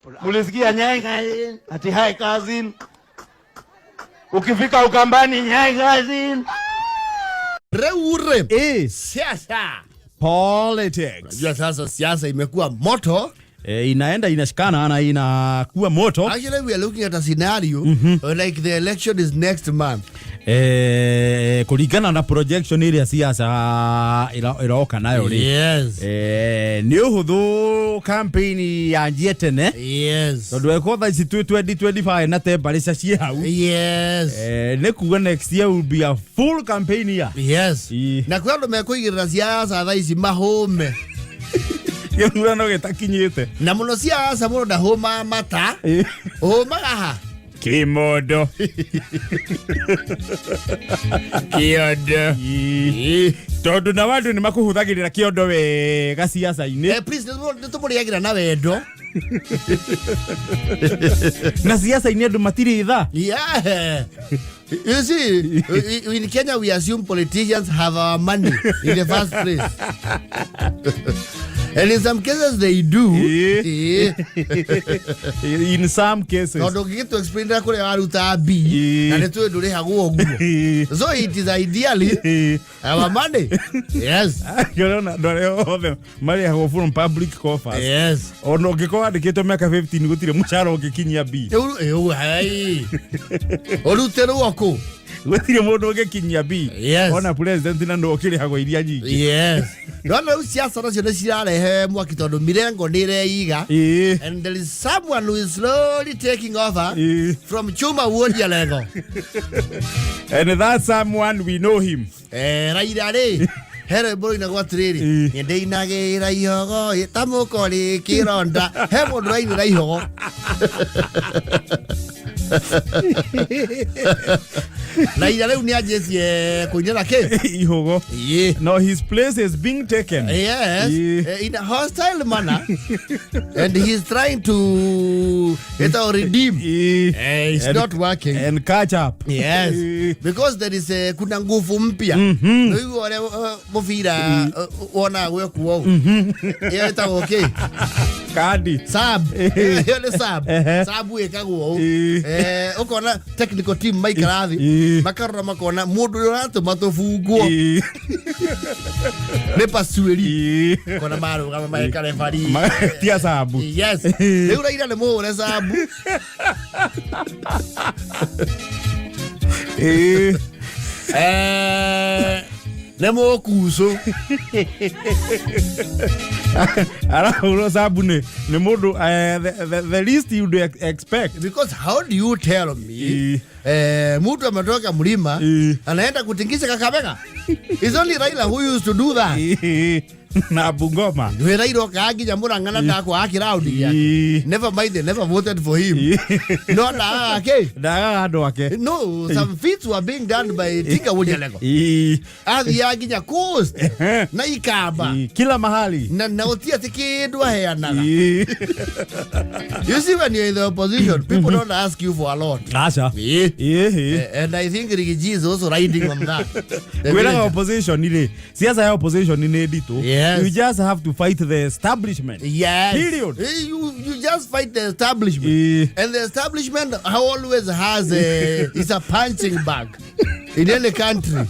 Mulisikia nyai cousin, ati hi cousin. Ukifika Ukambani nyai cousin. Reure. Eh, Siasa. Politics. Unajua sasa siasa imekuwa moto. Eh, inaenda inashikana na inakuwa moto. Actually we are looking at a scenario like the election is next month. Eh, kulingana na projection ĩrĩa siasa ĩroka nayo rĩ. Eh, nĩ ũhũthũ campaign yanjie tene. Tondũ eko thaa ici twĩ 2025 na temperature ciĩ hau. Eh, nĩ kuga next year will be a full campaign year. Ii. Na kwĩ andũ mekũigĩrĩra siasa thaa ici mahũme. Gĩthurano gĩtakinyĩte. Na mũno siasa mũndũ ndahũmaga mata. Ũhũmaga ha? Kĩmondo. Kĩondo. Ii. Tondũ na andũ nĩ makũhũthagĩrĩra kĩondo wega siasa-inĩ. Eh, please nĩ tũmũrĩagĩra na wendo. Na siasa-inĩ andũ matirĩ tha. Yeah. You see, in Kenya we assume politicians have our money in the first place. And in some cases they do. Eh. Eh. In some cases. Tondũ ũngĩgĩtũ explain kũrĩa waruta B Eh. na nĩ tũĩ ndũrĩhagwo ũguo. So it is ideally our money. Yes. Ũrona andũ arĩa othe marĩhagwo from public coffers. Ona ũngĩkorwo wandĩkĩtwo mĩaka 15 gũtirĩ mũcara ũngĩkinyia B. Rĩu ĩu hai. Ũrutĩrwo kũ? Gũtirĩ mũndũ ũngĩkinyia B. Ona president na nũ ũkĩrĩhagwo iria nyingĩ. Yes. Ndona rĩu siasa nacio nĩ cirarehe mwaki tondũ mirengo nĩ ĩreiga. And there is someone who is slowly taking over from Chuma Wuodia Lego. And that someone we know him. Eh, Raila rĩ he rwĩmbo rũinagwo atĩrĩrĩ, nĩ ndĩinagĩra ihogo ĩ, ta mũkori kĩronda. He mũndũ ũrainĩra ihogo. Raila rĩu nĩ anjĩtie kũinĩra kĩ? Ihogo. Ĩĩ. No, his place is being taken. Yes, in a hostile manner, and he's trying to get our redeem. Eh, it's not working. And catch up. Yes, because there is a, kuna nguvu mpya. Rĩu ũrĩa mũbira wonaga gwĩkuo ũũ. Ĩyo ĩtagwo kĩ? Kadi. Sub. Ĩyo nĩ sub. Sub ĩkagwo ũũ. Eh, ũkona technical team maikara thĩ makarora makona mũndũ ũrĩa ũratũma tũbungwo nĩ pasuĩri. Kona marũgama magĩka referee. Tia sabu. Yes. Rĩu Raila nĩ mũhũre sabu. Eh, nĩ mũkucũ. Arahũrwo sabu nĩ mũndũ the least you'd expect. Because how do you tell me mtu ametoka mlima anaenda kutingisha Kakamega? It's only Raila who used to do that. Na Bungoma. Nĩ Raila okaga nginya Murang'a na ndakwaga kĩraũndi gĩake. Never mind, they never voted for him. No ndagaga kĩ? Ndagaga andũ ake. No, some feats were being done by Tinga Wonyalego. Athiaga nginya coast na Ikamba. Kila mahali. Na gũtirĩ atĩ kĩndũ aheanaga. You see, when you're in the opposition, people don't ask you for a lot. Aca. And I think Riggy G is also riding on that. The Kwĩraga villager. opposition rĩ, siasa ya opposition nĩ nditũ. You just have to fight the establishment. Yes. Period. Eh, you just fight the establishment. And the establishment always has a is a punching bag in any country.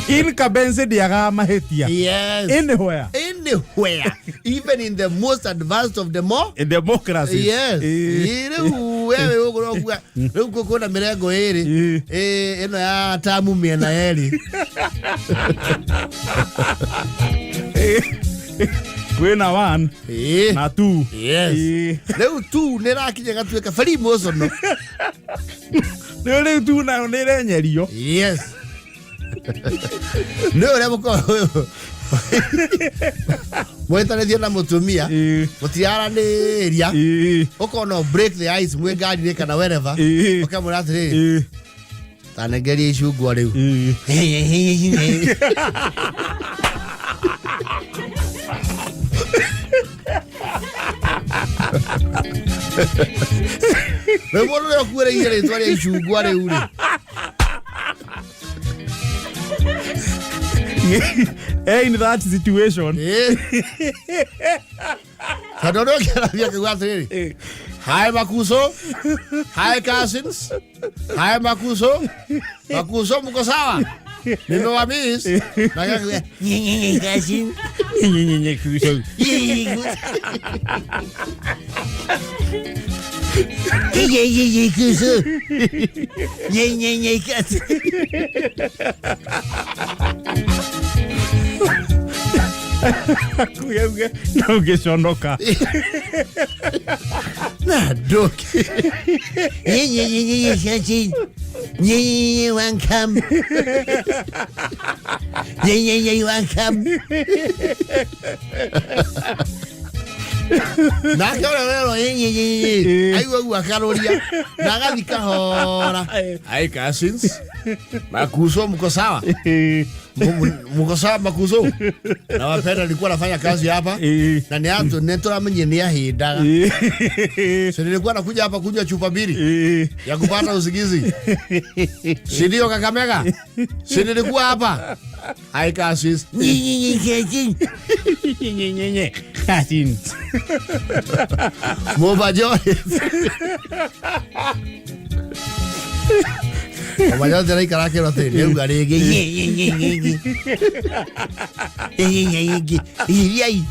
Incumbency ndĩagaga mahĩtia. Anywhere. Anywhere. Even in the most advanced of them all. In democracy. Yes. Rĩu wewe ũgũrogua rĩu kwĩna mĩrengo ĩrĩ. Ĩno ya tamu mĩena yerĩ. Kwĩna one na two. Yes. Rĩu tu nĩ ĩrakinya ĩgatuĩka very emotional. Rĩu tu nayo nĩ ĩrenyerio. Yes. Nĩ ũrĩa mũkorwo mwĩtanĩtie na mũtumia mũtiraranĩria ũkona break the ice mwĩ ngari-inĩ kana wherever ũkamwĩra atĩrĩrĩ, tanengeria icungwa rĩu. Rĩu mũndũ ũrĩa ũkuĩrĩire rĩtwa rĩa icungwa rĩu rĩ. Eh, in that situation. Tondũ ũrĩa ũngĩ arathiĩ akiuga atĩrĩrĩ, hi makuso, hi cousins, hi makuso, makuso mko sawa, nimewamiss. Na akakuja, "Nye, nye, cousin." Nyenyenye kuso. Nye, nye, nye, kuso. Nye, nye, nye, cousin. Kuge na ũgĩconoka. Na ndũngĩ. Nye, nye, nye, nye, nye, cousin. Nye, nye, nye, welcome. Nye, nye, nye, welcome. Nake ũrĩa ũrerwo nye, nye, nye, nye, aigua ũguo akarũria na agathi kahora. Hi cousins. Makuso mko sawa? Mko sawa makuso? Na wapenda nilikuwa nafanya kazi hapa na ni atu nĩ tũramenyire nĩ ahĩndaga. So nilikuwa nakuja hapa kunywa chupa mbili ya kupata usingizi. Si ndio Kakamega? Si nilikuwa hapa? Hi cousins. Nyenyenye. Cousin. Mubajori. Mubajori araikara akĩrwo atĩrĩ, nĩauga rĩngĩ. Nye, nye, nye, nye, nye. Nye, nye, nye, nye, nye. Iriai.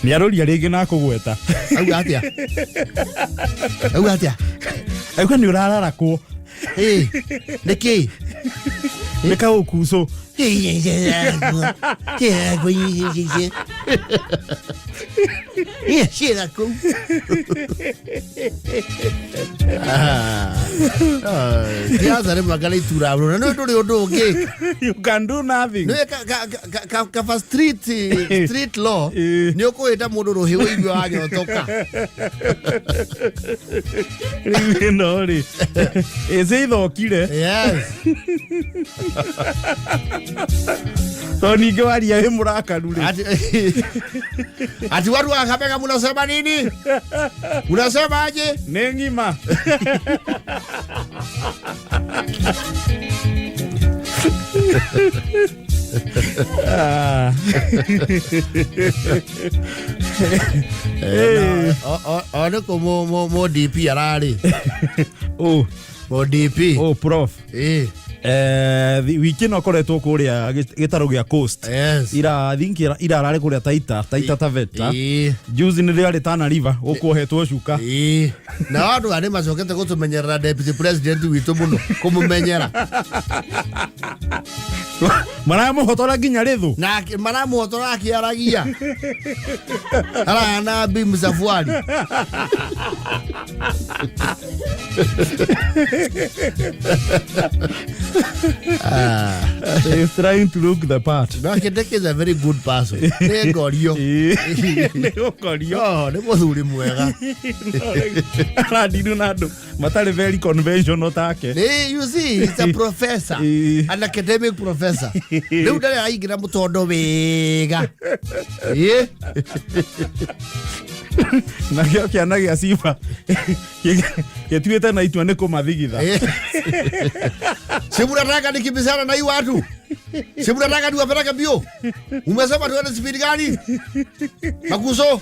Nĩarũria rĩngĩ na kũgweta. Auga atĩa? Auga atĩa? Auga nĩ ũrararakwo. Ĩ, nĩkĩ? Nĩ kaũkucũ. Ciĩra kũu. Siasa rĩmwe anga nĩ itura mũno na nĩ ndũrĩ ũndũ ũngĩ. You can do nothing. Nĩ kaba street law nĩ ũkũhĩta mũndũ rũhĩ ũigue wanyotoka. Rĩu ĩno rĩ ĩcĩ ithokire. Yes. Tondũ ningĩ waria wĩ mũrakaru rĩ. Ati watu wa Kakamega mnasema nini? Unasema aje? Nĩ ng'ima. Ah. O nĩ kũ mũ DP ararĩ? Oh, Mũ DP. oh, prof. Eh. Wiki ĩno akoretwo kũrĩa gĩtarũ gĩa Coast. Yes. Ira think ira ararĩ kũrĩa Taita, Taita Taveta. Juzi nĩ rĩarĩ Tana River gũkũ ohetwo cuka. Na andũ arĩa macokete gũtũmenyerera deputy president witũ mũno kũmũmenyera. Maramũhotora nginya rĩthũ. Na maramũhotora akĩaragia. Arahana Bi Msafwari. He's trying to look the part. No, Kindiki is a very good person. Nĩ ngorio. Nĩ gũkorio. Oh, nĩ mũthuri mwega. Arandirwo na andũ matarĩ very conventional take. Nĩ, you see, he's a professor. An academic professor. Rĩu ndarĩ araingĩra mũtondo wega. Ĩ. Nakĩo kĩana gĩa ciba gĩtuĩte na itua nĩ kũmathigitha. Si mnataka nikimbizana na hii watu? Si mnataka niwapeleke mbio? Umesema tuende spidi gani? Makuso?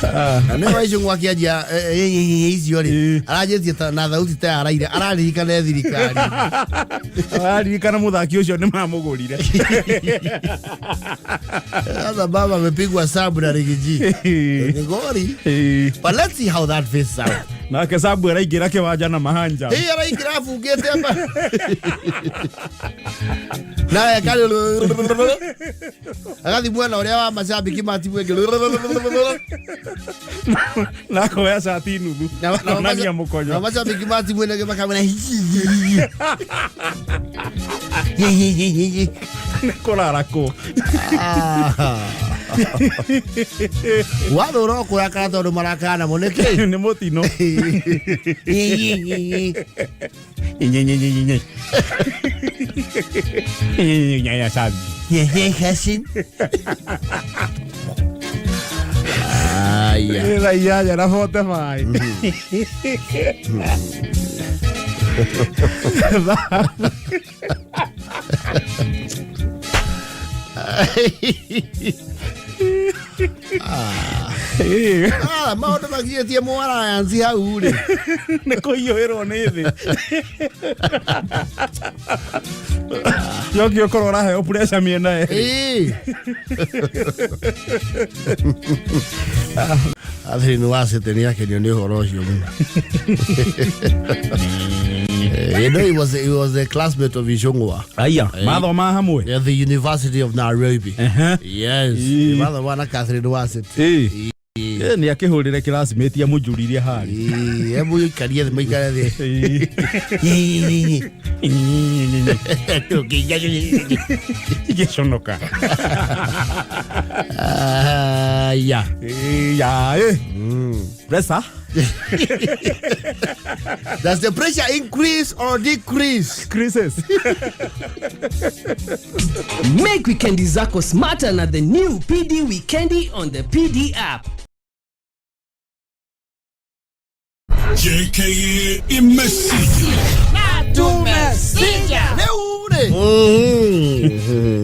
Na nĩ waicũng'wa akĩanjia icio rĩ, aranjĩtie na thauti ta ya Raila, araririkana thirikari. Araririkana mũthaki ũcio nĩ mamũgũrire. Sasa baba amepigwa sabu na Rigiji. Ni gori. But let's see how that fits out. Nake sabu araingĩra kĩwanja na mahanja. Hii araingĩra abungĩte mba. Na ekari agathi mwena ũrĩa wa macambĩki ma timu ĩngĩ. Na akoya cati nuthu. Onania mũkonyo. Na macambĩki ma timu ĩno ĩngĩ makamwĩra Nĩ kũrarakwo. Wathũra ũkũrakara tondũ marakara namo nĩkĩ? Nĩ mũtino. Nyenyenyenyenye. Nyenyenyenyenye. Aya. Nĩ thaa inyanya na 45. Ĩĩ, Ah, maũndũ makinyĩtie mwarayansi hau rĩ. Nĩ kũhiũhĩrwo nĩ thĩ. Yoki ũkorwo ũraheo pressure mĩena yerĩ. Ĩĩ. Athiri nĩ wacĩte nĩ akenio nĩ ũhoro ũcio mũno. You know, he was a classmate of Ichung'wah. Aya, mathoma hamwe. At the University of Nairobi. Yes. Ĩĩ. Mathoma na Catherine Wasit. Ĩĩ. Ĩ, nĩ akĩhũrĩre classmate amũnjũririe harĩ. Ĩĩ, hebu ikarie thĩ maikare thĩ. Igĩconoka. Aya. Ĩ, ya ĩ. Pressure. Does the pressure increase or decrease? Crisis. Make wikendi zako smarter na the new PD Wikendi on the PD app. JKA Imesija. Rĩu rĩ.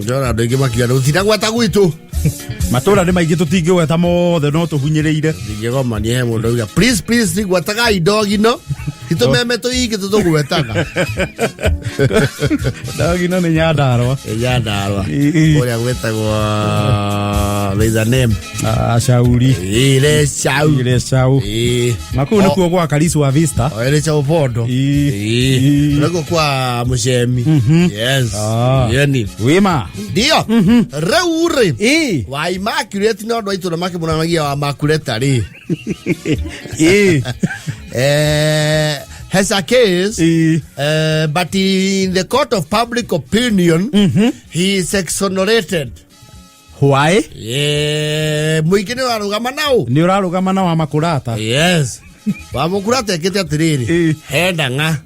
Ndĩrona andũ aingĩ makiuga rĩu gwitũ. Matũra nĩ maingĩ, tũtingĩgweta mothe, no tũhunyĩrĩire. Ndingĩgomania he mũndũ auga, "Please, please, gwetagai ndogino titũmeme tũingĩ tũtũgwetaga." Ndagino nĩ Nyandarũa. Nyandarũa. Ĩĩ. Ũrĩa gwĩtagwo, there is a name. Ah, Shauri. Ile chau. Ile chau. Ĩĩ. Na kũu nĩkuo gwa Karisu wa Vista. O ile chau pondo. Ĩĩ. Ĩĩ. Nĩkuo kwa mũcemi. Yes. Ah. Yani. Wĩma. Ndio rĩu rĩ, Ĩĩ. wa Immaculate no andũ a itũra makĩmũranagia wa Makuleta rĩ. Ĩĩ. Has a case. Ĩĩ. But in the court of public opinion, he is exonerated. Why? Yeah, mũingĩ nĩ ũrarũgama nao. Nĩ ũrarũgama na wa Makũrata. Yes. Wamũkurata ekĩte atĩrĩrĩ, Ĩĩ. he ndang'a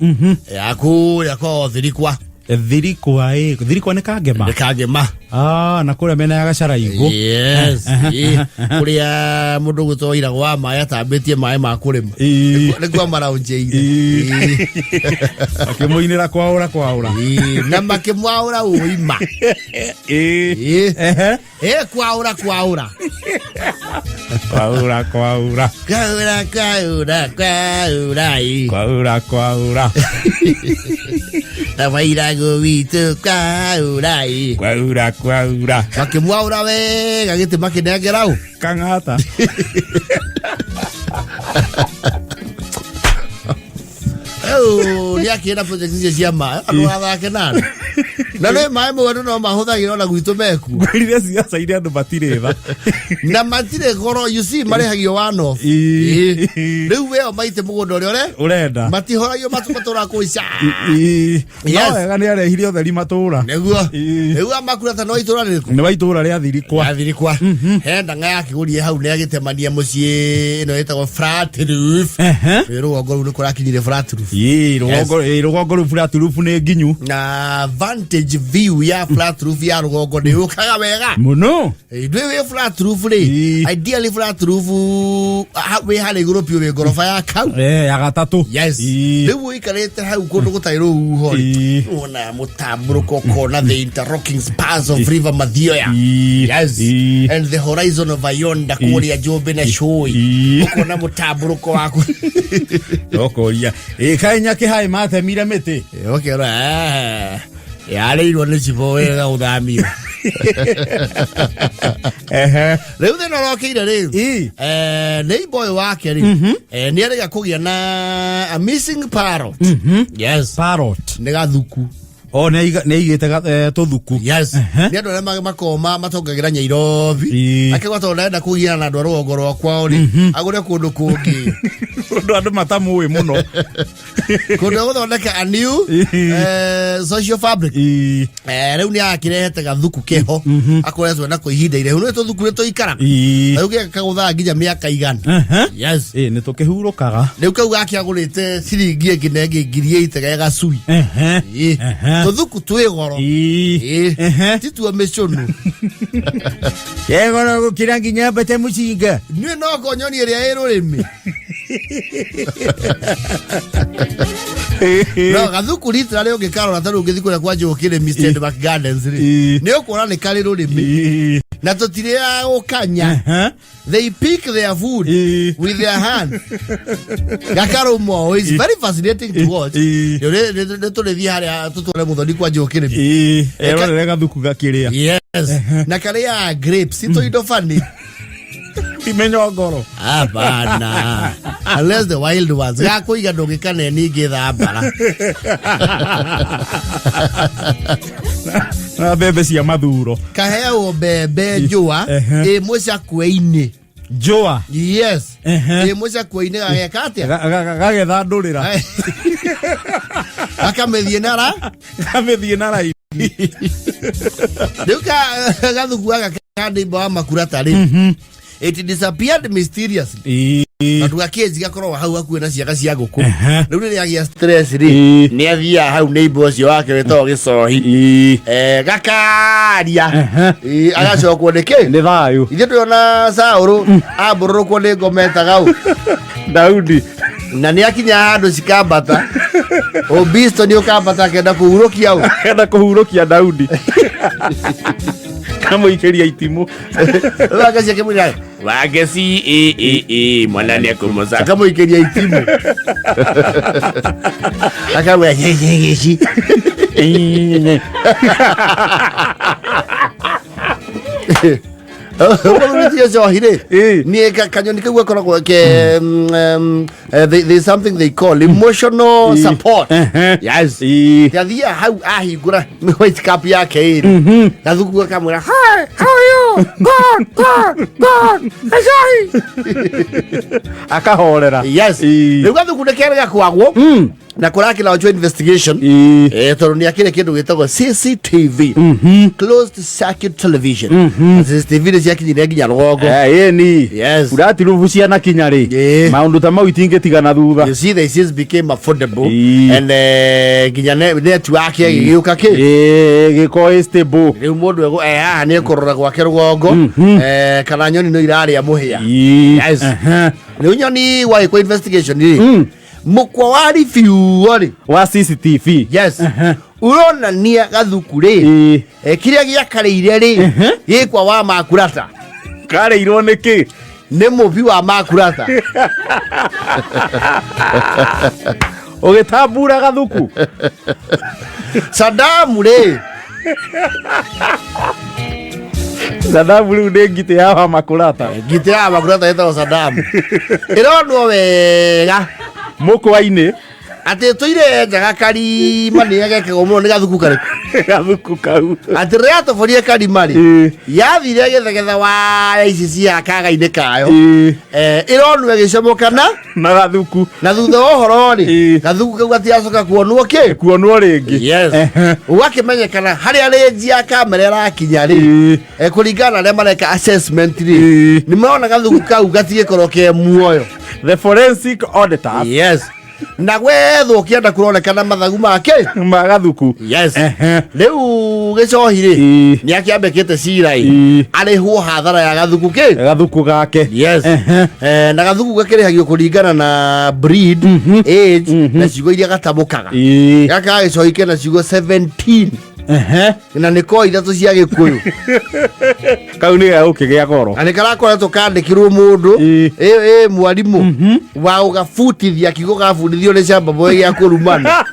ya kũrĩa kwa Thirikwa. Thirikwa, ĩ, Thirikwa nĩ Kangema. Nĩ Kangema. Ah, na kũrĩa mena ya Gacaraigũ. Yes. Ĩĩ. Kũrĩa mũndũ gwĩtwo Iragũ wa maĩ atambĩtie maĩ ma kũrĩma. Ĩĩ. Nĩkuo maraũnjĩire. Ĩĩ. Akĩmũinĩra kwaũra kwaũra. Na makĩmwaũra ũima. Ĩĩ. Ĩĩ. Ehe. Ĩ, kwaũra kwaũra. Kwaũra kwaũra. Kwaũra kwaũra kwaũra ĩ. Kwaũra kwaũra. Na wairagũ witũ kwaũra ĩ. Kwaũra kwaũra. Makĩmwaũra wega gĩtĩ makĩnengera ũ. Kang'ata. Rĩu nĩ akĩenda project icio cia maĩ andũ athake nani na nĩ maĩ mũndũ no mahũthagĩra ona gwitũ mekuo. Ngwĩrire ciaca iria andũ matirĩ tha. Na matirĩ goro, you see, marĩhagio one off. Ĩĩ. Ĩĩ. Rĩu weo maite mũgũnda ũrĩa ũre Ũrenda. matihoragio matũra kũica. Ĩĩ. No Yes. wega nĩ arehire ũtheri matũra. Nĩguo. Ĩĩ. Rĩu amakurata no itũra rĩrĩkũ? Nĩ wa itũra rĩa Thirikwa. Yathirikwa he ndang'a yakĩgũrire hau nĩ agĩtemania mũciĩ ĩno ĩtagwo flat roof. Ehe. Ĩ, rũgongo rũu nĩ kũrakinyire flat roof. Ĩĩ, rũgongo, ĩĩ, rũgongo rũu flat roof nĩ nginyu. Na vantage view ya flat roof ya rũgongo nĩ yũkaga wega. Mũno. Ndwĩ wĩ flat roof rĩ, Ĩĩ. ideally flat roof wĩ harĩa igũrũ piũ wĩ ngoroba ya kau. Eh, ya gatatũ. Yes. Ĩĩ. Rĩu ũikarĩte hau kũndũ gũtarĩ rũhuho rĩ, Ĩĩ. wona mũtambũrũko ũkona the interlocking spans of River Mathioya. Ĩĩ. Yes. Ĩĩ. And the horizon of Ayonda kũrĩa Njũmbĩ na Cũi. Ĩĩ. Ũkona mũtambũrũko waku. Ũkoria ĩ, kaĩ Nyakĩhaĩ matemire mĩtĩ? Ũkĩona yarĩirwo nĩ cibũ wega gũthamio. Ehe. Rĩu thĩna ũrokĩire rĩ, Ĩĩ. Neighbor ũyũ wake rĩ, nĩ arĩga kũgĩa na a missing parrot. Yes. Parrot. Nĩ gathuku. O nĩ aigĩte tũthuku. Yes. Ehe. Nĩ andũ arĩa makoma matongagĩra Nyairobi. Ĩĩ. Akĩgwa tondũ ndarenda kũgiana na andũ a rũgongo rwa kwao rĩ, agũre kũndũ kũngĩ. Ũndũ andũ matamũĩ mũno. Kũndũ gũthondeka a new Ĩĩ. Social fabric. Ĩĩ. Rĩu nĩ akĩrehete gathuku keho akoretwo nako ihinda iraihu. Nĩ tũthuku nĩ tũikaraga. Ĩĩ. Rĩu gĩaka kagũthaa nginya mĩaka 100. Ehe. Yes. Ĩĩ, nĩ tũkĩhurũkaga. Rĩu kau gake agũrĩte ciringi ĩngĩ na ĩngĩ 8,000 ge gacui. Ehe. Ĩĩ. Ehe. Tũthuku twĩ goro. Ĩĩ. Ĩĩ. Ti tuo mĩcũnũ. Kegoro gũkĩra nginya mbete mũcinga. Niĩ no ko nyoni ĩrĩa ĩ rũrĩmĩ. No gathuku literally ũngĩkarora ta rĩu ũngĩthiĩ kũrĩa kwa Njũkĩrĩmi Stedmark Gardens rĩ, Ĩĩ. nĩ ũkuona nĩ karĩ rũrĩmĩ Ĩĩ. na tũtirĩaga gũkanya. Ehe. They pick their food Ĩĩ. with their hand. Gakarũma. It's very fascinating to watch. Ĩĩ. Nĩ tũrĩthiĩ harĩa tũtware mũthoni kwa Njũkĩrĩmi. Ĩĩ. Erorere gathuku gakĩrĩa. Yes. Na karĩaga grapes. Si tũindo funny. Ti mĩnyongoro. Hapana. Unless the wild ones. Gakũiga ndũngĩkane ningĩ thambara. Na mbembe cia mathuro. Kaheagwo mbembe njũa Ehe. ĩ mũcakwe-inĩ. Njũa. Yes. Ehe. Ĩ mũcakwe-inĩ gageka atĩa? Gagethandũrĩra. Gakamĩthiĩ na ra. Kamĩthiĩ na raini. Rĩu gathuku gaka ka ndimbo wa makurata rĩ. It disappeared mysteriously. Ĩĩ. Tondũ gakĩnji gakoragwo hau hakuhĩ na ciaga cia ngũkũ. Ehe. Rĩu rĩrĩa agĩa stress rĩ, Ĩĩ. nĩ athiaga hau neighbor ũcio wake wĩtagwo gĩcohi. Ĩĩ. Gakaria. Ehe. Ĩĩ, agacokwo nĩ kĩ? Nĩ thayũ. Ithuĩ twĩona Saũlũ ambũrũrũkwo nĩ ngoma etaga ũ. Daudi. Na nĩ akinya handũ cikambata. Obisto nĩ ũkambata akenda kũhurũkia ũ. Akenda kũhurũkia Daudi. Kamũikĩria itimũ. Rĩu agacia akĩmwĩra, Wake si e e e mwana nĩ ekũmũca. akamũikĩria itimũ. Akamwĩra gĩci. Ũrũrũtie cohi rĩ. Ĩĩ. Niĩ kanyoni kau gakoragwo ke there's something they call emotional support. Ehe. Yes. Ĩĩ. Athiaga hau ahingũra white cap yake ĩrĩ. Gathuku gakamwĩra hi, how are you? God, God, God, Gacohi. Akahorera. Yes. Ĩĩ. Rĩu gathuku nĩ kerega kwagwo na kũrakĩlaunchwo investigation. Ĩĩ. Tondũ nĩ akĩrĩ kĩndũ gĩtagwo CCTV, closed circuit television. Na CCTV nĩ ciakinyire nginya rũgongo. Ĩni. Yes. Uratirubu ciana kinya rĩ. Ĩĩ. Maũndũ ta mau itingĩtigana thutha. You see, the issues became affordable Ĩĩ. and nginya network ĩgĩgĩũka kĩ. Ĩĩ, gĩko ĩ stable. Rĩu mũndũ haha nĩ ekũrora gwake rũgongo kana nyoni no irarĩa mũhĩa. Ĩĩ. Yes. Ehe. Rĩu nyoni wagĩkwo investigation rĩ, mũkwa wa review rĩ. Wa CCTV. Yes. Ehe. Ũronania gathuku rĩ. Ĩĩ. Kĩrĩa gĩakarĩire rĩ gĩkwa wa makurata. Karĩirwo nĩ kĩ? Nĩ mũbi wa makurata. Ũgĩtambura gathuku. Sadamu rĩ. Sadamu rĩu nĩ ngitĩ ya wa makurata. Ngitĩ ya makurata ĩtagwo Sadamu. Ĩronwo wega Mũkwa-inĩ. atĩ tũire njaga karima nĩ agekagwo mũno nĩ gathuku karĩkũ. Gathuku kau. Atĩ rĩrĩa yatoborie karima rĩ, Ĩĩ. yathire ĩgĩthegetha waya ici cia kagainĩ kayo. Ĩĩ. Ĩronwo ĩgĩcomoka na Na gathuku. na thutha wa ũhoro rĩ, Ĩĩ. gathuku kau gatiacoka kuonwo kĩ. Kuonwo rĩngĩ. Yes. Ehe. Ũgakĩmenyekana harĩa rĩnji ya kamera ĩrakinya rĩ, Ĩĩ. Kũringana na arĩa mareka assessment rĩ, Ĩĩ. nĩ marona gathuku kau gatigĩkorwo ke muoyo. The forensic auditors. Yes. Na gwethwo kĩanda kũronekana mathagu make. Ma gathuku. Yes. Ehe. Rĩu gĩcohi rĩ, Ĩĩ. nĩ akĩambĩkĩte cira ĩ, Ĩĩ. arĩhwo hathara ya gathuku kĩ. Gathuku gake. Yes. Ehe. Na gathuku gakĩrĩhagio kũringana na breed, age na ciugo iria gatamũkaga. Ĩĩ. Gaka gĩcohi kena ciugo 17. Ehe. Na nĩ ko ithatũ cia gĩkũyũ. Kau nĩ gagũkĩgĩa goro. Na nĩ karakoretwo kandĩkirwo mũndũ Ĩĩ. ĩ mwarimũ wa gũgabutithia kiugo gabundithio nĩ shamba boy gĩa kũrumana.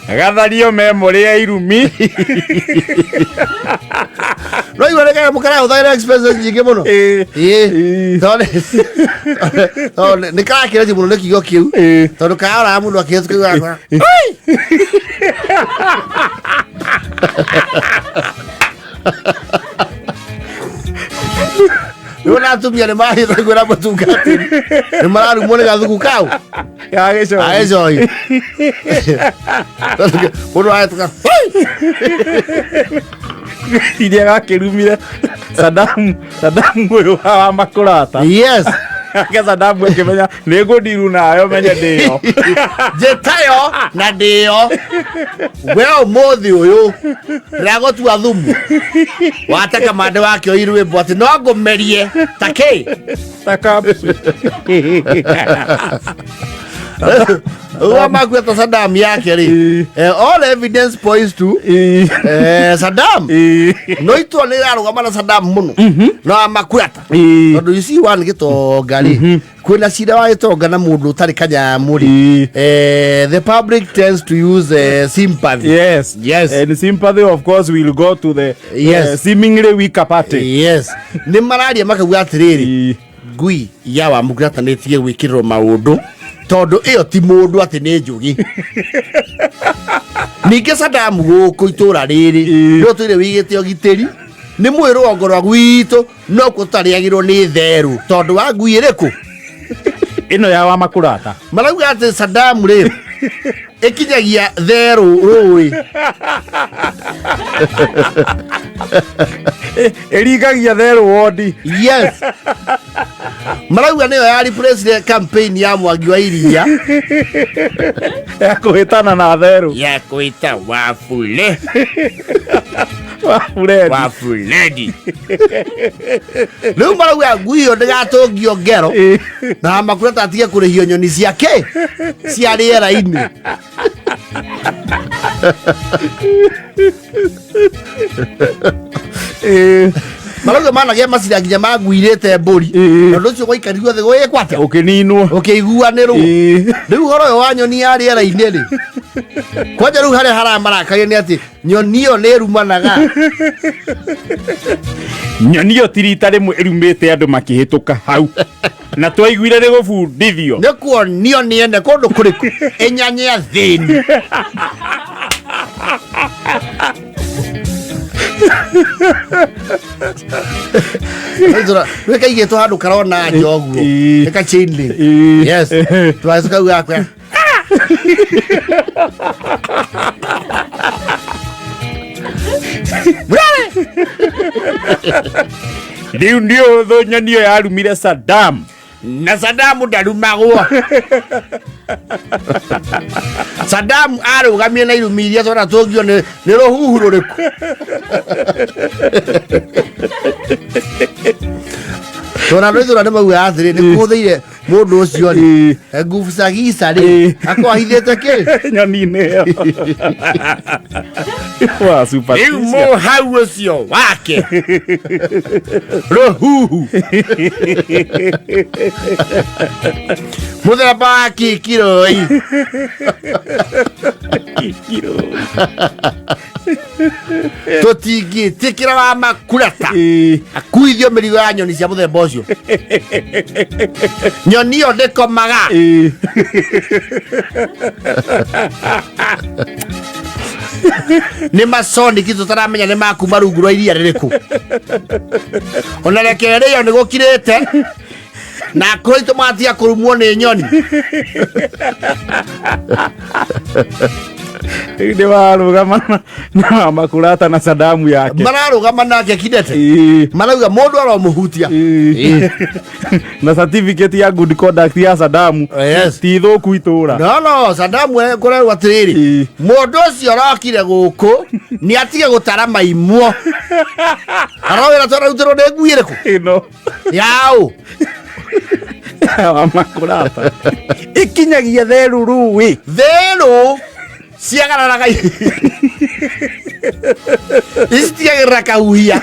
Gathario memory ya irumi. No igua nĩ kanyamũ karahũthagĩra expenses nyingĩ mũno. Ĩĩ. Ĩĩ. Ĩĩ. Tondũ nĩ karakĩreti mũno nĩ kiugo kĩu. Ĩĩ. Tondũ karoraga mũndũ akĩhĩtũka kiugo. Rĩu na atumia nĩ mahĩta kwĩra mũtungatĩri nĩ mararumwo nĩ gathuku kau. Ga gĩcohi. Agĩcohi. Mũndũ ahĩtũka. Iria gakĩrumire Sadamu ũyũ wa makurata. Yes. Ake Saddam akĩmenya nĩ ngũndiru nayo menye ndĩyo. Njĩtayo na ndĩyo. We ũmũthĩ ũyũ ndĩragũtua thumu. Wate kamande wake oi rwĩmbo atĩ no ngũmerie ta kĩ. Ta capsule. Ũguo makuĩte Saddam yake rĩ. All evidence points to Saddam. No itua nĩ rarũgama na Saddam mũno. No amakurata. Tondũ you see one gĩtonga rĩ, kwĩna cira wa gĩtonga na mũndũ ũtarĩ kanyamũ rĩ, the public tends to use sympathy. Yes. Yes. And sympathy of course will go to the seemingly weaker party. Yes. Nĩ mararia makauga atĩrĩrĩ, ngui ya Wamũkũrata nĩ ĩtige gwĩkĩrĩrwo maũndũ tondũ ĩyo ti mũndũ atĩ nĩ njũgĩ. Ningĩ Saddam gũkũ itũra rĩrĩ nĩ ũtũire wĩigĩte ũgitĩri, nĩ mwĩ rũgongo rwa gwitũ no kuo tũtarĩagĩrwo nĩ therũ tondũ wa ngui ĩrĩkũ? Ĩno ya Wamakurata. Marauga atĩ Saddam rĩ ĩkinyagia therũ rũĩ. Ĩringagia therũ wondi. Yes. Marauga nĩyo ya replace campaign ya Mwangi wa Iria ya kũhĩtana na therũ ya kwĩta Wafule. Wafuledi. Wafuledi. Rĩu marauga ngui ĩyo ndĩgatũngio ngero na Makurata atige kũrĩhio nyoni ciake cia rĩera-inĩ. Marauga managĩa macira nginya maguirĩte mbũri. Na ũndũ ũcio gwaikarirwo thĩ gwĩkwo atĩa? Ũkĩninwo. Ũkĩiguanĩrwo. Rĩu ũhoro ũyũ wa nyoni ya rĩera-inĩ rĩ, kwanja rĩu harĩa haramarakaria nĩ atĩ nyoni ĩyo nĩ ĩrumanaga. Nyoni ĩyo ti rita rĩmwe ĩrumĩte andũ makĩhĩtũka hau. Na twaiguire nĩ gũbundithio. Nĩ kuonio nĩ ene kũndũ kũrĩkũ ĩnyanye athĩni. Rä kaigätwo handå karona nja å guo nä ka chain link. Yes. Twaci kau gakwa. Rĩu nĩ ũthũ nyoni ĩyo yarumire Saddam. Na Saddam ndarumagwo. Saddam arũgamie na irumi iria twona tũngio nĩ rũhuhu rũrĩkũ. Tona andũ itũra nĩ maugaga atĩrĩ nĩ kũhũthĩire mũndũ ũcio rĩ nguvu za giza rĩ akorwo ahithĩte kĩ nyoni-inĩ ĩyo. Wa Rĩu superstition. mũhau ũcio wake rũhuhu mũthemba wa kikiroi tũtingĩtĩkĩra wa Makurata akuithio mĩrigo ya nyoni cia mũthemba ũcio. Nyoni ĩyo ndĩkomaga. Nĩ masoniki tũtaramenya nĩ makuma rungu rwa iria rĩrĩkũ. Ona reke rĩo nĩ gũkirĩte na akũrũ aitũ matiga kũrumwo nĩ nyoni. Rĩu nĩ mararũgama na Makurata na Saddam yake. Mararũgama nake kidete. Marauga mũndũ aromũhutia. Na certificate ya good conduct ya Saddam ti thũku itũra. No, no, Saddam kũrerwo atĩrĩrĩ, mũndũ ũcio ũrokire gũkũ nĩ atige gũtara maimwo. Arowĩra twararutĩrwo nĩ ngui ĩrĩkũ? Ĩno. Yaũ. Wa Makurata. Ĩkinyagia therũ rũĩ. Therũ ciagararaga icitigagĩrĩra kahuhia.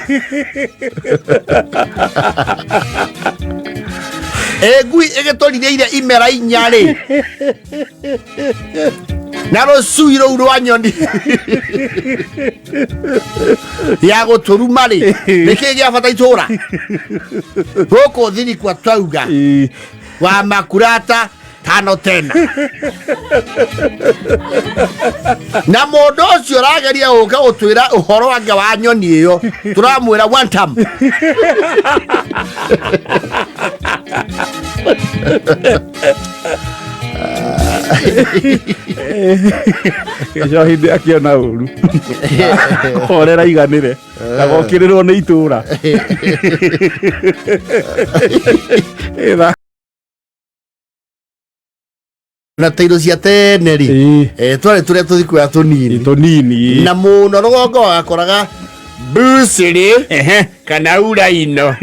Ĩ ngui ĩgĩtũrirĩire imera inya rĩ na rũcui rũu rwa nyoni ya gũtũruma rĩ nĩkĩ gĩa bata itũra gũkũ thirikwa twauga wa Makurata tano tena. Na mũndũ ũcio ũrageria gũka gũtwĩra ũhoro wake wa nyoni ĩyo tũramwĩra one time. Gĩco hĩndĩ akĩona ũru horera iganĩre ndagokĩrĩrwo nĩ itũra. Ĩtha. Na tairo cia tene rĩ, twarĩ tũrĩa tũthikuoya tũnini. Tũnini. Na mũno rũgongo wakoraga bucĩrĩ. Ehe, kana uraino.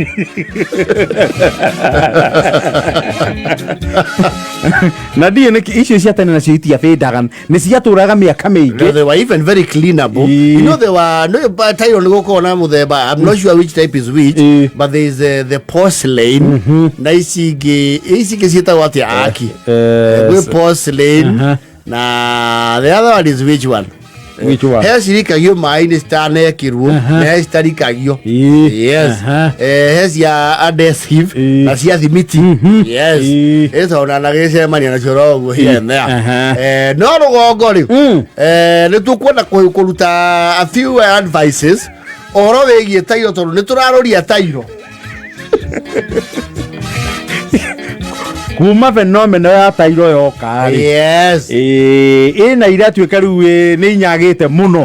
Na ndiĩ nĩkĩ icio cia tene nacio itiabĩndaga, nĩ ciatũraga mĩaka No, mĩingĩ. they were even very cleanable. You know, they were no, but tairo nĩ gũkorwo na mũthemba. I'm not sure which type is which, but there is the porcelain na ici ingĩ ciĩtagwo atĩa aki? Gwĩ porcelain na the other one is which one? Which one? He cirikagio maĩ-inĩ citanekĩrwo na he citarikagio. Yes. He cia adhesive na cia thimiti. Yes. Ĩtona na gĩcemania nacio ro ũguo here and there. No rũgongo rĩ, nĩ tũkwenda kũruta a few advices ũhoro wĩgiĩ tairo, tondũ nĩ tũrarũria tairo. Kuma fenomeno ya tairo yoka rĩ, ĩna iratuĩka rĩu nĩ inyagĩte mũno.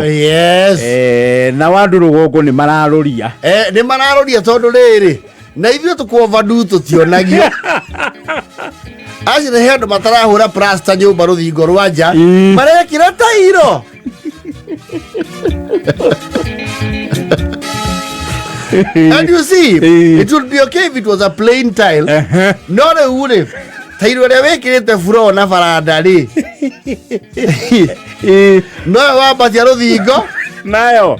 Na wandũ rũgongo nĩ mararũria. Nĩ mararũria tondũ rĩrĩ na ithuĩ tũkũovadu tũtionagio acio. Nĩ he andũ matarahũra plasta nyũmba rũthingo rwa nja, marekĩra tairo. And you see, it would be okay if it was a plain tile. No rĩu rĩ, tairo ĩrĩa wĩkĩrĩte floor na baranda rĩ, noyo wambatia rũthingo nayo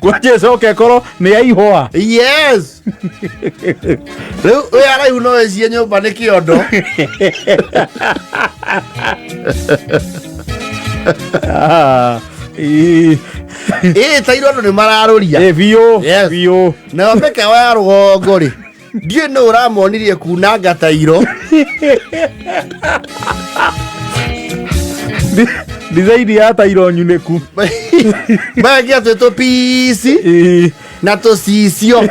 kwanja ĩcoke ĩkorwo nĩ ya ihũa. Yes, rĩu wĩ araihu no ĩcie nyũmba nĩ kĩondo. Ah, ĩĩ. Ĩ tairo andũ nĩ mararũria. Ĩ, biũ. Biũ. Nayo mĩkawa ya rũgongo rĩ, ndiũĩ nũ ũramonirie kunanga tairo. Design ya tairo nyunĩku. Magekia twĩ tũpici na tũcicio.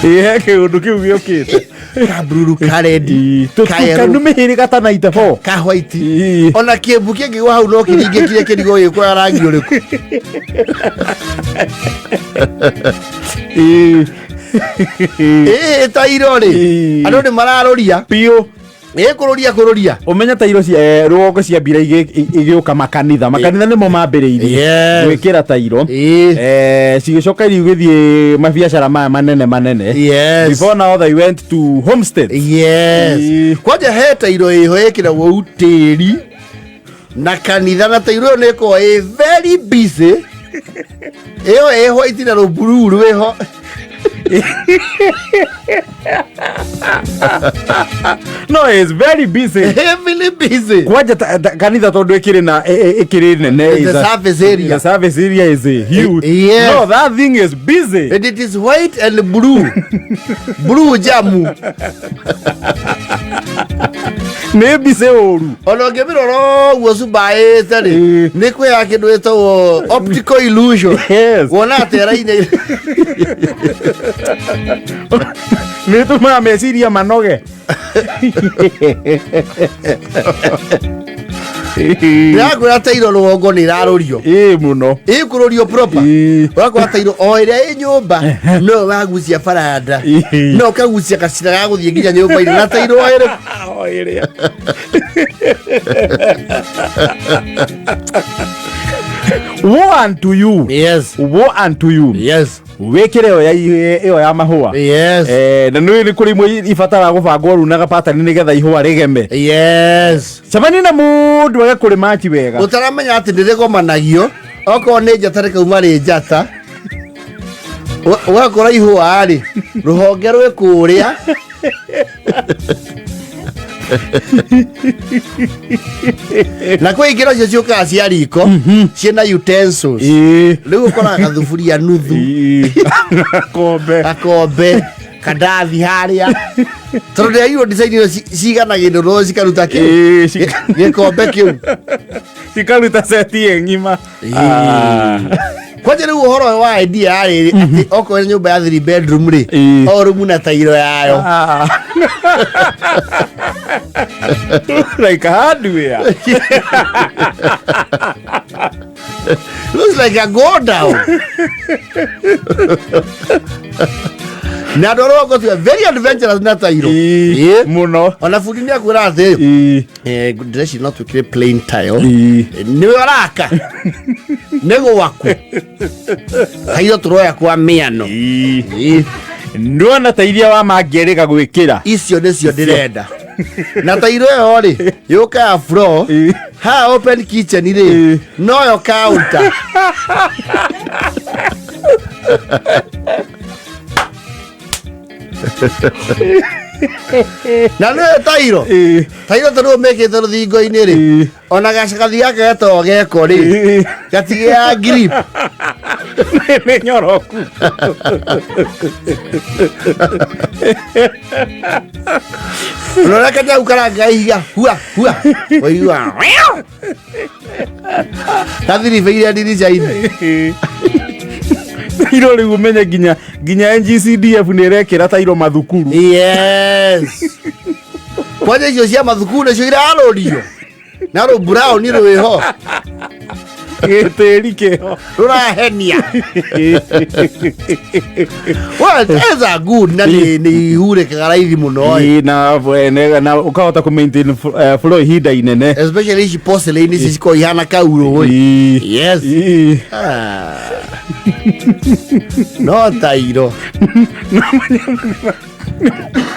Ĩ, he kĩũndũ kĩu gĩũkĩte. Kabururu, karedi, kaerũ. Tũtukanu mĩhĩrĩga ta 94. Ka white. Ona kĩmbu kĩngĩgwa hau no kĩringĩkire kĩrigo gĩkũra rangi ũrĩkũ. Ĩ tairo rĩ, andũ nĩ mararũria. Biũ. Ĩ kũrũria kũrũria. Ũmenye tairo cia rũgongo ciambire igĩũka makanitha. Makanitha nĩmo mambĩrĩirie gwĩkĩra tairo. Cigĩcoka rĩu gĩthiĩ mabiacara maya manene manene. Before now they went to homestead. Yes. Kwanja he tairo ĩho ĩkĩragwo utĩri na kanitha, na tairo ĩyo nĩ ĩkoragwo ĩ very busy. Ĩyo ĩ white na rũburuu rwĩho. No, it's very busy. Heavily busy. Kwanja kanitha tondũ ĩkĩrĩ na ĩkĩrĩ nene. The surface area. The surface area is huge. No, that thing is busy. And it is white and blue, blue jamu. Nĩ busy ũru. Ona ũngĩmĩrora ũguo cumbaĩte rĩ, nĩ kwĩya kĩndũ gĩtagwo optical illusion. Wona atĩ araine. Nĩ tũmaga meciria manoge. Ndĩrakwĩra tairo rũgongo nĩ ĩrarũrio. Ĩ, mũno. Ĩkũrũrio proper. Ũrakora tairo o ĩrĩa ĩ nyũmba no wagucia baranda, no ũkagucia gacĩra ga gũthiĩ nginya nyũmba-inĩ na tairo o ĩrĩ. O ĩrĩa. Woe unto you. Woe unto you. Wĩkĩre ĩyo ya ĩyo ya mahũa. Na nĩ nĩ kũrĩ imwe ibataraga gũbangwo rĩu na gapatani nĩgetha ihũa rĩgeme. Cemania na mũndũ age kũrĩmachi wega. Ũtaramenya atĩ nĩ rĩgomanagio, okorwo nĩ njata rĩkauma rĩ njata. Ũgakora ihũa rĩ, rũhonge rwĩ kũrĩa. Na kwĩ ingĩ nacio ciũkaga cia riko ciĩna utensils. Rĩu ũkoraga gathuburia nuthu, gakombe, gakombe, kandathi harĩa, tondũ ndĩraigua design ĩyo ciganagĩrwo no cikaruta kĩu gĩkombe kĩu. Cikaruta seti ĩ ng'ima. Kwanja rĩu ũhoro ũyũ wa idea ya rĩrĩ atĩ okorwo nĩ nyũmba ya three bedroom rĩ, o rumu na tairo yayo. Like hardware. Looks like a go down. Na andå arä rũgongo very adventurous na tairo. Ĩĩ, Ĩĩ. mũno. Ona bundi nĩ akwĩra atĩ Ĩĩ. ndĩreci no twĩkĩre plain tile. Ĩĩ. Nĩwe ũraka nĩ gwaku tairo tũroya kwa mĩano. Ĩĩ. Ĩĩ. Nĩwona ta iria wa mangĩrĩga gwĩkĩra. Icio nĩcio ndĩrenda na tairo ĩyo rĩ yũka ya floor. Ĩĩ. Haha open kitchen rĩ Ĩĩ. noyo counter. Na nĩyo tairo. Ĩĩ. Tairo tondũ mĩkĩte rũthingo-inĩ rĩ Ĩĩ. ona gacagathi gaka getagwo geko rĩ Ĩĩ. gatigĩaga grip. Nĩ nyoroku. Ona ũrĩa kanyau karanga ihiga hua hua waigua gathiribĩire ndirica-inĩ. Tairo rĩu ũmenye nginya NGCDF nĩ ĩrekĩra tairo mathukuru. Yes, kwanja icio cia mathukuru nĩcio irarũrio na rũ brown rwĩho. Gĩtĩri kĩho. Rũrahenia. Well, it's a good na nĩ ihurĩkaga raithi mũno ĩ. Ĩĩ, na ũkahota kũ maintain flow ihinda inene. Especially ici porcelain ici cikoragwo ihana kaurũ ĩ. Ĩĩ. Yes. Ĩĩ. Ah. No tairo.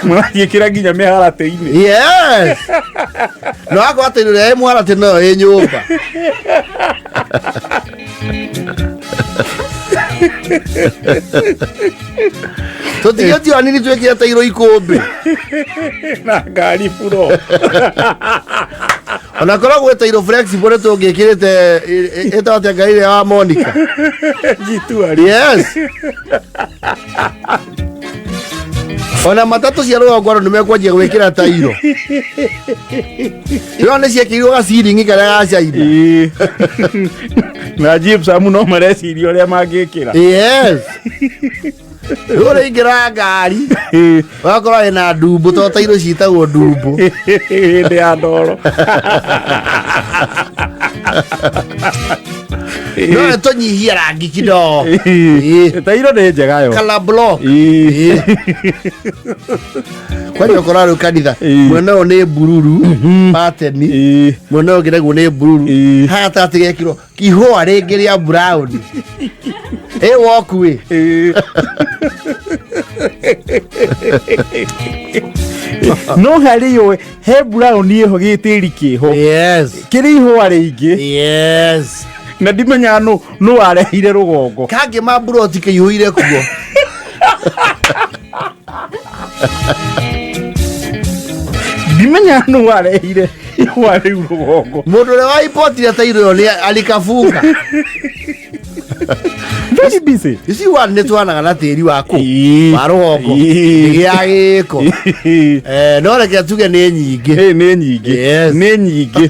Mũragĩkĩra nginya mĩharatĩ-inĩ. Yes, no akorwo atĩ rĩrĩa ĩ mũharatĩ noyo ĩ nyũmba. Tũtigĩtio anini twĩkĩre tairo ikũmbĩ. Na ngari buro. Ona korwo gwĩ tairo flexible nĩ tũngĩkĩrĩte ĩtagwo atĩa ngari ĩrĩa wa Monica. Jituari. Yes, ona matatũ cia rũgongo andũ nĩmekwanjia gwĩkĩra tairo ĩyo nĩ ciekĩrirwo gaciringi karĩa ga China. Ĩĩ. Na gypsum no mareciria ũrĩa mangĩkĩra. Yes, rĩu ũrĩingĩra ngari Ĩĩ. ũgakorwo ĩna ndumbu to tairo ciĩtagwo ndumbu. Hĩndĩ ya ndoro. No nĩ tũnyihie rangi kidogo. Ĩĩ. Tairo nĩ njega yo. Color block. Ĩĩ. Kwani ũkora rĩu kanitha Ĩĩ. mwena ũyũ nĩ bururu pateni, Ĩĩ. mwena ũyũ ũngĩ naguo nĩ bururu. Ĩĩ. Haha gatagatĩ gekĩrwo ihũa rĩngĩ rĩa brown ĩ walkway. Ĩĩ. No harĩ yo he brown ĩho gĩtĩri kĩho Yes. kĩrĩ ihũa rĩingĩ. Yes. Na ndimenyaga nũ warehire rũgongo. Kangĩ ma mburoti kĩihũire kuo. Ndimenyaga nũ warehire ihũa rĩu rũgongo. Mũndũ ũrĩa waipotire tairo ĩyo nĩ alikafunga. Very busy. Ici one nĩ twanaga na tĩri waku Ĩĩ. wa rũgongo. Ĩĩ. Gĩa gĩko. Ĩĩ. No reke tuge nĩ nyingĩ. Ĩĩ, nĩ nyingĩ. Yes. Nĩ nyingĩ.